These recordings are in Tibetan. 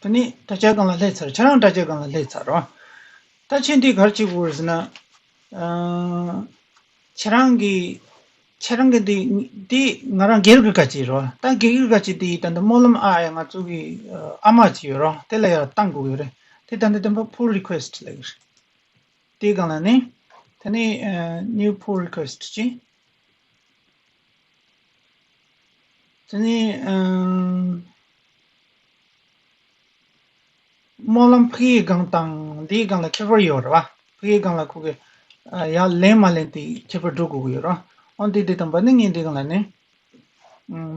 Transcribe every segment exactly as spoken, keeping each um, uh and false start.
དེ་ནས་དྲ་རྒྱ་སྒང་ལ་སླེབས་ཚར། ཁྱེད་རང་དྲ་རྒྱ་སྒང་ལ་སླེབས་ཚར་རོ། ད་ཁྱེད་འདི་ག་རེ་བྱེད་དགོས་རེད་ཟེར་ན། ཨ། ཁྱེད་རང་གི་ཁྱེད་རང་གི་འདི་འདི་ང་རང་སྒེར་གྱི་ག་ཅིག་རོ། ད་སྒེར་གྱི་ག་ཅིག་འདི་ད་ལྟ་སྨོན་ལམ་ཨ་ཡ་ང་ཚོ་གི་ཨ་མ་ཅིག་ཡོད་རོ། དེ་ལ་ཡར་བཏང་དགོས་ཡོད་རེད། དེ་ད་ལྟ་དེ་འཕོ་ལ་རི་ཁུ་ཨེ་སི་ཊི་ལབ་ཀྱི་རེད། དེའི་སྒང་ལ་ནི། དེ་ནི་ཨ་ནིའུ་ཕུལ་རི་ཁུ་ཨེ་སི་ཊི་ཅིག་དེ་ནི་ཨ་སྨོན་ལམ་ཕ་གིའི་སྒང་དང་འདིའི་སྒང་ལ་ཁྱད་པར་ཡོད་རེད་བ། ཕ་གིའི་སྒང་ལ་ཁོ་གི་ཨ་ཡར་ལེན་མ་ལེན་དེ་ཁྱད་པར་འགྲོ་དགོས་ཀྱི་ཡོད་རེད་བ། འོན་ཏེ་དེ་དང་པ་ནི་ངས་འདིའི་སྒང་ལ་ནི་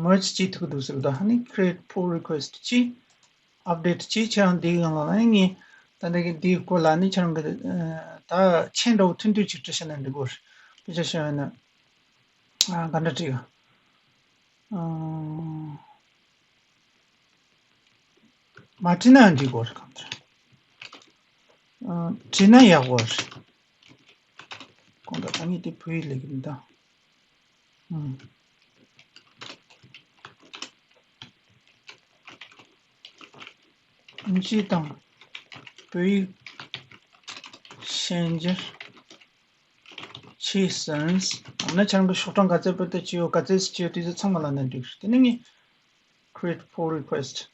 མར་ཇི་བྱེད་ཐུབ་ཀྱི་འདུག་ཟེར་གི་འདུག་ཨ་ནི་ཁི་རི་ཨེ་ཊི་ཕུལ་རི་ཁུ་ཨེ་སི་ཊི་ཅིག་ཨབ་ཌེ་ཊི་བྱས། ཁྱེད་རང་འདིའི་སྒང་ལ་ནི་ངས་ད་ལྟ་གི་འདིའི་སྐོར་ལ་ནི་ཁྱེད་རང་གི་ཨ་ད་མཆན་འདྲ་བོ་ཐུང་ཐུང་ཅིག་བྲིས་བཞག་ན་འགྲིག་གི་རེད། དཔེ་ཆ་བཞག་ཡོད་ན། ཨ་ག་འདྲ་བྲིས་ག་ཨ་མ་བྲིས་ན་འགྲིག་གི་རེད། གང་ལྟར་ཨ་བྲིས་ན་ཡག་པོ་རེད། གང་ལྟར་ད་ངས་དེ་བོད་ཡིག་ལས་ཀྱི་མི་འདུག་ཨ། ཨིན་ཇི་དང་བོད་ཡིག་ཤན་སྦྱར་བྱས་ཟིན། འོ་ན་ཁྱེད་རང་གི་ཤོག་གྲངས་ག་ཚད་བོད་དུ་བྲིས་ཡོད། ག་ཚད་བྲིས་ཡོད། དེ་ཚོ་ཚང་མ་ལ་ནན་འགྲིག་རེད། དེ་ནས་ངས་ཁི་རི་ཨེ་ཊི་ཕུལ་རི་ཁུ་ཨེ་སི་ཊི།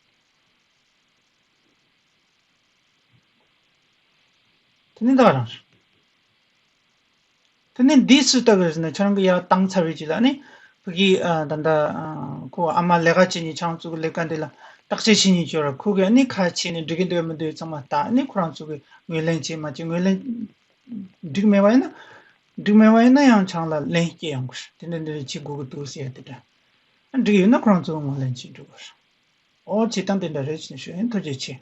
དེ་ནས་ད་ག་རང་རེད། དེ་ནས་འདི་སུས་བཏབ་པ་རེད་ཟེར་ན། ཁྱེད་རང་གིས་ཡར་བཏང་ཚར་བའི་རྗེས་ལ་ནི་ཕ་གི་ཨ་ད་ལྟ་ཨ་ཁོ་ཨ་མ་ལས་ཀ་བྱེད་མཁན་ཁྱེད་རང་ཚོ་གི་ལས་ཀ་འདི་ལ་བརྟག་དཔྱད་བྱེད་མཁན་ཅིག་ཡོད་རེད། ཁོ་གིས་ནི་ཁ་ཕྱེ་ནས་འགྲིག་གི་འདུག་མི་འདུག་ཚང་མ་བལྟས་ནས་ཁོ་རང་ཚོ་གིས་ངོས་ལེན་བྱེད་མ་བྱེད། ངོས་ལེན་འགྲིག་མེད་པ་ཡིན་ན། འགྲིག་མེད་པ་ཡིན་ན་ཡང་ཁྱེད་རང་ལ་ལན་སྐྱེལ་ཡོང་གི་རེད། དེ་འདྲ་འདི་འདྲ་བྱེད་དགོས་ཀྱི་འདུག་ཟེར་ཡ་དེ་འདྲ། ཨ་འགྲིག་ཡོད་ན་ཁོ་རང་ཚོ་ངོས་ལེན་བྱེད་འགྲོ་གི་རེད། ཨོ་བྱེད་སྟངས་དེ་འདྲ་རེད་ཅེས་ཞུ་ཡིན། ཐུགས་རྗེ་ཆེ།